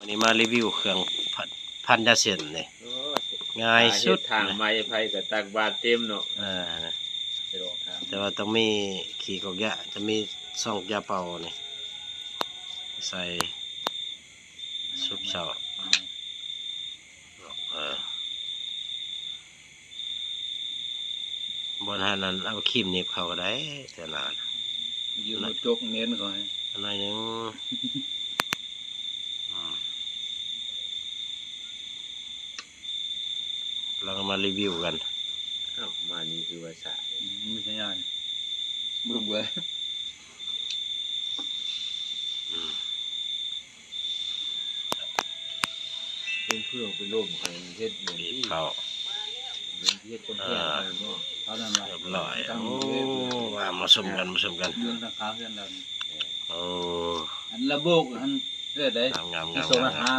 ວັນນີ້ມາຣີວິວເຄື່ອງພັນ ພັນຢາເສັ້ນນີ້ ໂອ້ຍ ງ່າຍສຸດ ຫາເຮັດທາງໃໝ່ ໃຜກໍຕັກບາດເຕັມເນາະ ເອີ ສະດວກທາງ ແຕ່ວ່າຕ້ອງມີຂີ້ກອກຢາ ຈະມີຊອງຢາເປົ່ານີ້ ໃສ່ຊຸບເຊົາ ເອີ ບ່ອນຫັ້ນນັ້ນ ເອົາຄີມໜີບເຂົ້າກໍໄດ້ ແຖວໜ້າ ຢືມລົດຈົກເໜັນເຂົາໃຫ້ໜ້ອຍໜຶ່ງ ອືມ ກຳລັງມາຣີວິວກັນ ອ້າວ ມານີ້ຄືວ່າຊ້າ ອືມ ມີສັນຍານ ບໍ່ລົງເບື່ອ ອືມ ເປັນເຄື່ອງເປັນລົມໃຫ້ເຮັດແມ່ນ ອີກເຂົ້າ ເຮັດກຳແພງໃຫ້ເນາະ ເທົ່ານັ້ນລະ ຮຽບຮ້ອຍ ໂອ້ ມາຊົມກັນ ມາຊົມກັນ ເລື່ອງທາງຂາວເຮືອນລາວນີ້ ໂອ້ ອັນລະໂບກຫັ້ນເຮັດໄດ້ ງາມໆໆ ທີ່ສອງພັນຫ້າ